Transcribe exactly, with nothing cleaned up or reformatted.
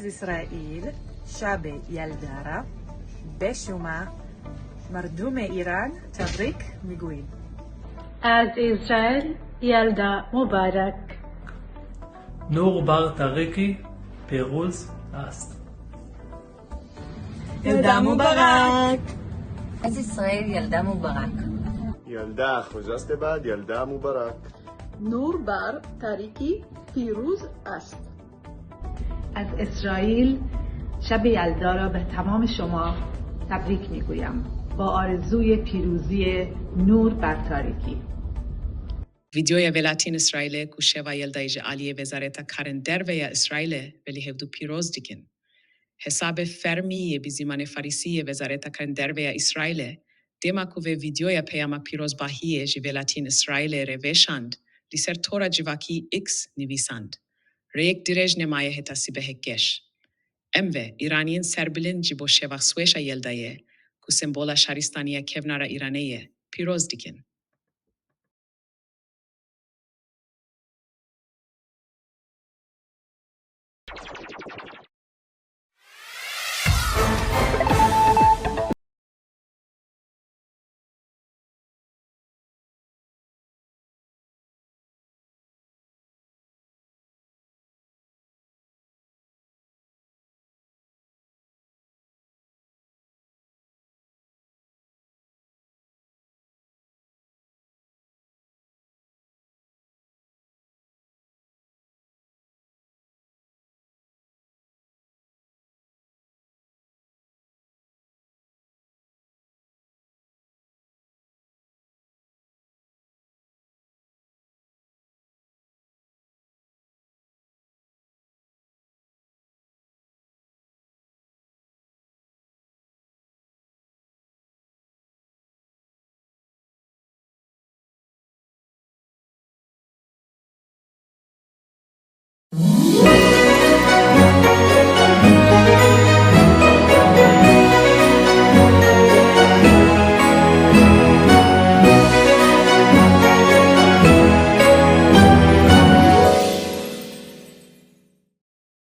İsrail şabê yelda ra be şuma merdumê Îran tebrîk mîguyîm. Ez Îsraîl yelda mubarek. Nur bar tarîkî pîroz est. Yelda mubarek. Ez Îsraîl yelda mubarek. Yelda xujastê bad yelda mubarek. Nur bar tarîkî pîroz est. Ez Îsraîl şebê yelda ra be temamê şoma tebrîk mîguyem. Ba arezuyê pîroziyê nur ber tarîkî. Vîdyoya Welatîn Îsraîlê ku şeva yelda yê ji aliyê Wezareta Karên Derve ya Îsraîlê ve li hevdû pîroz dikin. Hesabê fermî yê bi zîmanê farîsî yê Wezareta Karên Derve ya Îsraîlê, dema ku vê vîdyoya peyama pîrozbahiyê ji Welatîn Îsraîlê re vêşand, li ser tora civakî X nivîsand: Rêyek dirêj nemaye heta sibehek geş. Em ve Îraniyên serbilind ji bo şeva swêşa yelda yê, ku sembola şaristaniya kevnar a Îranê ye, pîroz dikin.